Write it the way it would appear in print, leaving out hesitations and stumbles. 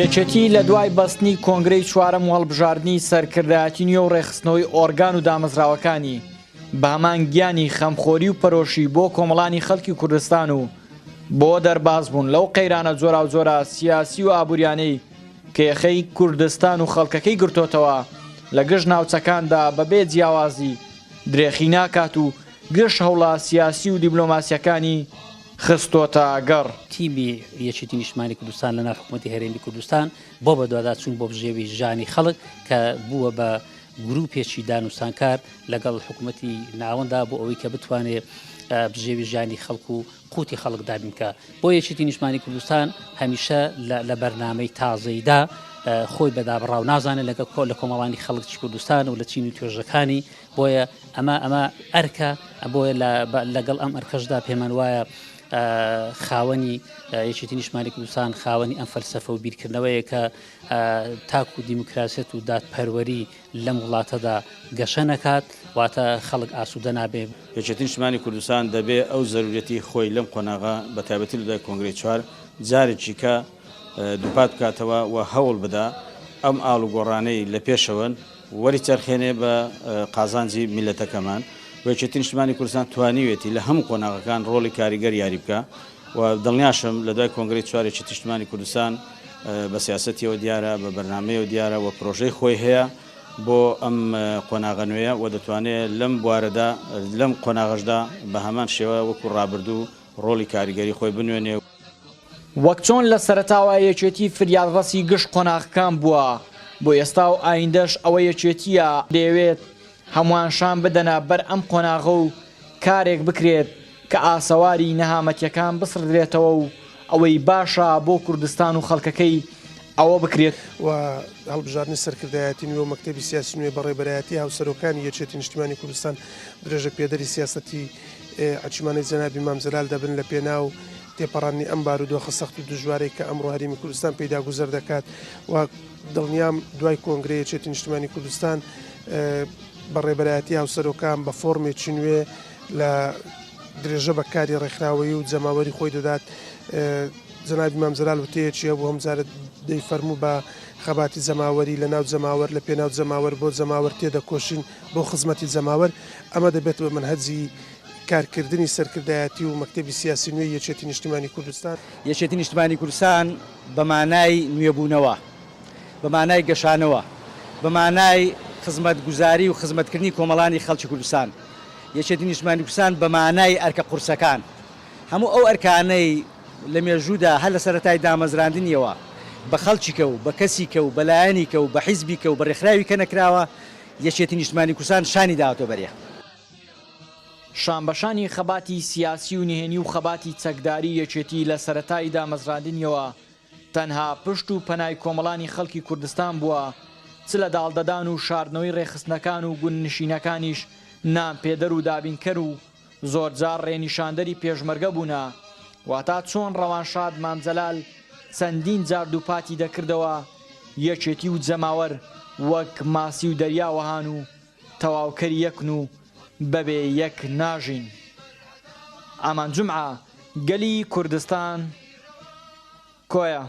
یەکێتی لە دوای بەستنی کۆنگرەی چوارەم و هەڵبژاردنی سەرکردایەتی نوێ و ڕێکخستنەوەی ئۆرگان و دامەزراوەکانی، بە هەمان گیانی خەمخۆری و پەرۆشی بۆ کۆمەڵانی خەڵکی کوردستان و بۆ دەربازبوون لەو قەیرانە جۆراوجۆرە سیاسی و ئابووریانەی کە یەخەی کوردستان و خەڵکەکەی گرتۆتەوە لە گشت ناوچەکاندا بەبێ جیاوازی درێخی ناکات و گشت هەوڵە سیاسی و دیبلۆماسیەکانی خستۆتە گەڕ. تیمی یەکێتی نیشتمانی کوردستان لەناو حکومەتی هەرێمی کوردستان بۆ بەدواداچوون بۆ بژێوی ژیانی خەڵک کە بووە بە گروپێکی دانوستانکار لەگەڵ حکومەتی ناوەندا بۆ ئەوەی کە بتوانێت بژێوی ژیانی خەڵک و قوتی خەڵک دابین بکا. بۆ یەکێتی نیشتمانی کوردستان هەمیشە لە بەرنامەی تازەیدا خۆی بە دابڕاو نازانێت لەگەڵ کۆ لە کۆمەڵانی خەڵکی کوردستان و لە چین و توێژەکانی بۆیە ئەمە ئەمە ئەرکە بۆیە لەگەڵ ئەم ئەرکەشدا پێمان وایە خاوەنی یەکێتی نیشتمانی کوردستان خاوەنی ئەم فەلسەفە و بیرکردنەوەیە کە تاکو دیموکراسیەت و دادپەروەری لەم وڵاتەدا گەشە نەکات، واتە خەڵک ئاسوودە نابێ. یەکێتی نیشتمانی کوردستان دەبێ ئەو زەرورەتی خۆی لەم قۆناغە بە تایبەتی لە دوای کۆنگرەی چوار جارێکی کە دووپات بکاتەوە و هەوڵ بدا ئەم ئاڵوگۆڕانەی لە پێشەوەن وەریچەرخێنێ بە قازانجی میللەتەکەمان و یەکێتی نیشتمانی کوردستان توانیوێتی لە هەموو قۆناغەکان ڕۆڵی کاریگەر یاری بکا و دڵنیاشم لە دوای کۆنگرەی چوار یەکێتی نیشتمانی کوردستان بە سیاسەتیەوە دیارە، بە بەرنامەیەوە دیارە و پرۆژەی خۆی هەیە بۆ ئەم قۆناغە نوێیە و دەتوانێت لەم بوارەدا لەم قۆناغەشدا بە هەمان شێوە وەکو ڕابردوو ڕۆڵی کاریگەری خۆی بنوێنێ. وەک چۆن لە سەرەتاوە یەکێتی فریادڕەسی گشت قۆناغەکان بووە، بۆ ئێستا و ئایندەش ئەوە یەکێتییە دەیەوێت هەمووان شان بدەنە بەر ئەم قۆناغە و کارێک بکرێت کە ئاسەواری نەهامەتیەکان بسڕدرێتەوە و ئەوەی باشە بۆ کوردستان و خەڵکەکەی ئەوە بکرێت. و هەڵبژاردنی سەرکردایەتی نوێ و مەکتەبی سیاسی نوێ بە ڕێبەرایەتی هاوسەرۆکانی یەکێتی نیشتیمانی کوردستان درێژە پێدەری سیاسەتی عەچیمانەی جەنابی مام جەلال دەبن لە پێناو تێپەڕاندنی ئەم بارودۆخە سەخت و دژوارەی کە ئەمڕۆ هەرێمی کوردستان پێیدا گوزەر دەکات و دڵنیام دوای کۆنگرەی یەکێتی نیشتیمانی کوردستان بە ڕێبەرایەتی هاوسەرۆکان بە فۆرمێکی نوێ لە درێژە بە کاری ڕێکخراوەیی و جەماوەری خۆی دەدات. جەنابی مام جەلال وتەیەکی هەبوو هەمجارە دەیفەرموو بە خەباتی جەماوەری لە ناو جەماوەر لە پێناو جەماوەر بۆ جەماوەر تێدەکۆشین بۆ خزمەتی جەماوەر ئەمە دەبێت بە مەنهەجی کارکردنی سەرکردایەتی و مەکتەبی سیاسی نوێی یەکێتی نیشتیمانی کوردستان. یەکێتی نیشتمانی کوردستان بە مانای نوێبوونەوە، بە مانای گەشانەوە، بە مانای خزمەتگوزاری و خزمەتکردنی کۆمەڵانی خەڵکی کوردستان، یەکێتی نیشتمانی کوردستان بە مانای ئەرکە قورسەکان، هەموو ئەو ئەرکانەی لە مێژوودا هەر لە سەرەتای دامەزراندنیەوە بە خەڵکیکە و بە کەسیکە و بە لایەنیکە و بە حیزبیکە و بە رێکخراویکە نەکراوە، یەکێتی نیشتمانی کوردستان شانی داوەتە بەرێ. شانبەشانی خەباتی سیاسی و نهێنی و خەباتی چەکداری یەکێتی لە سەرەتای دامەزراندنیەوە تەنها پشت و پەنای کۆمەڵانی خەڵکی کوردستان بووە، چ لە داڵدەدان و شاردنەوەی ڕێکخستنەکان و گوندنشینەکانیش نانپێدەر و دابینکەر و زۆرجار ڕێنیشاندەری پێشمەرگە بوونە، واتا چۆن ڕەوانشاد مام جەلال چەندین جار دووپاتی دەکردەوە یەکێتی و جەماوەر وەک ماسی و دەریا وەهان و تەواوکەری یەکن و بەبێ یەک ناژین. ئامان جومعە، گەلی کوردستان، کۆیە.